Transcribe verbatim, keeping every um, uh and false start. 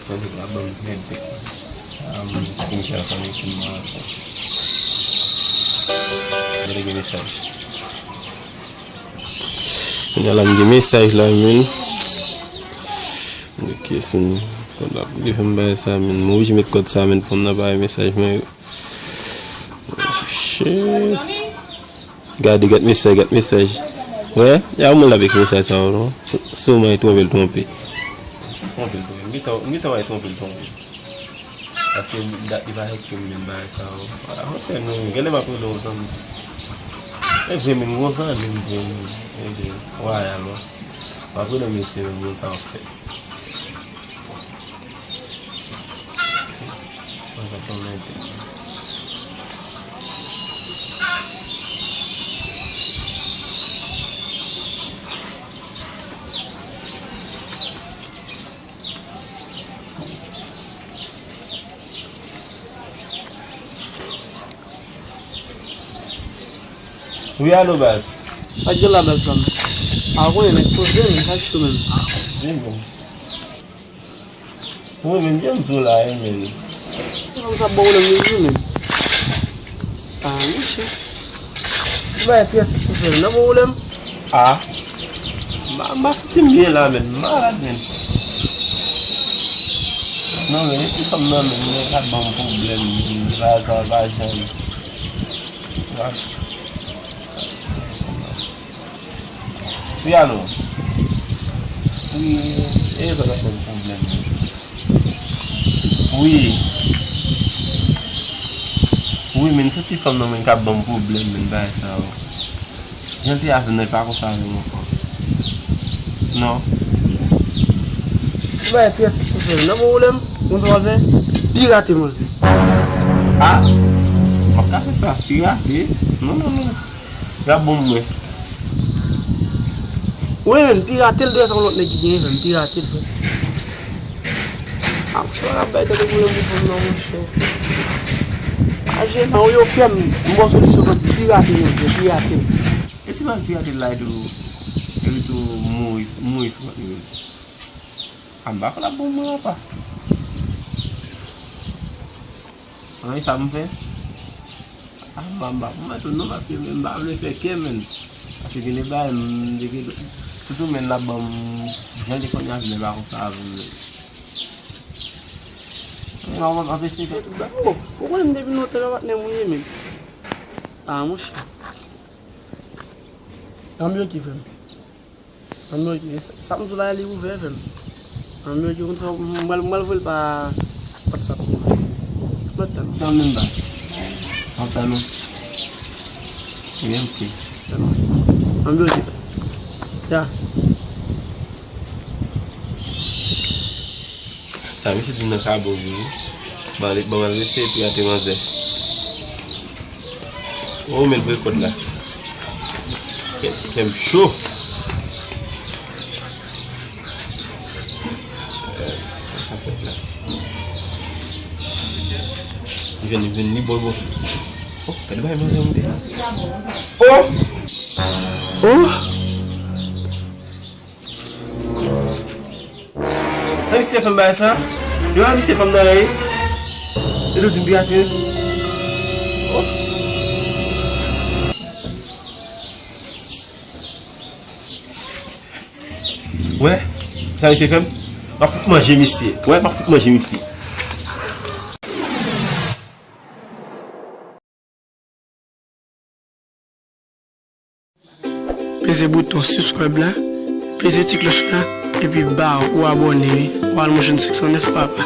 Mwen te ka ban m mèt bèk. Ah, mwen te fin fè ankò, mwen fin mwen ankò. Mwen te gen mesaj. Kounye a la, m gen mesaj la, men. Ok, sou nou. Kòd la pou li fè m bay sa, men. Mwen oblije met kòd sa, men, pou m nan bay mesaj mwen yo. Shit. Gade, gad mesaj, gad mesaj. Wè, y a moun la avèk mesaj sa yo, non? Sou, sou mwen, twonpe l twonpe. Twonpe l twonpe. M gentan, m gentan wè twonpe l twonpe. Paske dat li pa hèk pou m menm bagay sa yo. A, monchè, nou, genlè m ap rele yon zanmi. E vre menm, yon zanmi m di m, ebyen, wayal, wè. M ap rele mesye menm, moun sa ap fè. Wi, alo, baz. Sa k gen la, baz pa m? A, w konnen, nèg poze, men sa k cho menm. Zen, bon. Wi, men, jan m di w la, wi, men. Fanm sa ap ba w pwoblèm, wi, men. A, monchè. Ti bagay pyès pou fè, nan ba w pwoblèm. A. M pa, m pa santi m byen la, men. M malad, men. Non, men, e ti fanm nan, men, li ka ban m pwoblèm, men, li pa, pa, pa janm. Wi, alo. Wi, e sa k ap ban m pwoblèm. Wi. Wi, men se ti fanm nan, men, k ap ban m pwoblèm, men, bagay sa yo. Jan l te avè m nan, li pa konsa avè m ankò. Non. Ti bagay pyès pou fè, nan pwoblèm, konn sa w ap fè, pirate manzè. A, m p ap ka fè sa, pirate? Non, non, non. Y ap bon mwen. Ou renmen m pirate l, dwe se yon lòt nèg ki genyen, frè m, pirate l, frè. A, monchè, w ap bay tèt ou pwoblèm pou fanm nan, monchè. A, jenan, ou yo, frè m, m ba w solisyon, frè m, pirate l, monchè, pirate l. E si m al pirate l la, epi tou, epi tou mouri, mouri sou kont li menm? A, m pa konn ap bon mwen, apa. Anyen sa pou m fè? A, m pa, m pa pou mwen tou non, paske m pa vle fè kè, menn. Paske gen de bagay, m, de, de, sitou, menn, l ap ban m jan de konnya, menn, pa konsa avè m, menn. Men, m ap, m ap eseye fè tout bagay. Oh, ou konnen m depi lontan, patnè m ou ye, menn. A, monchè. Ann bloke, frè m. Ann bloke. Sa, sa m sou la, li ouvè, frè m. Ann bloke, konn sa, m pral, m pral voye l pa WhatsApp. Mwen tann. Tann menm ba. Mwen tann ou. Wi, ok. Tann ou. Ann bloke. Ya. Sa misye di m nan ka bon vre wi. Bon, ale, bon, ale eseye pirate manzè. Oh, men l voye kòd la. Kè, kè m cho. Eh, sa fèt la. Li vin, li vin, li bò, bò. Oh, gade bagay manzè moute. Oh! Oh! Sa misye fè m bagay sa? Yo, a misye fè m nan ye. Yo tou di m pirate. Oh. Wè, sa misye fè m? M ap fout manje misye. Wè, m ap fout manje misye. Peze bouton subscribe la, peze ti klòch la, epi ba ou abòne wi. Ou al manje n senk san nèf papa.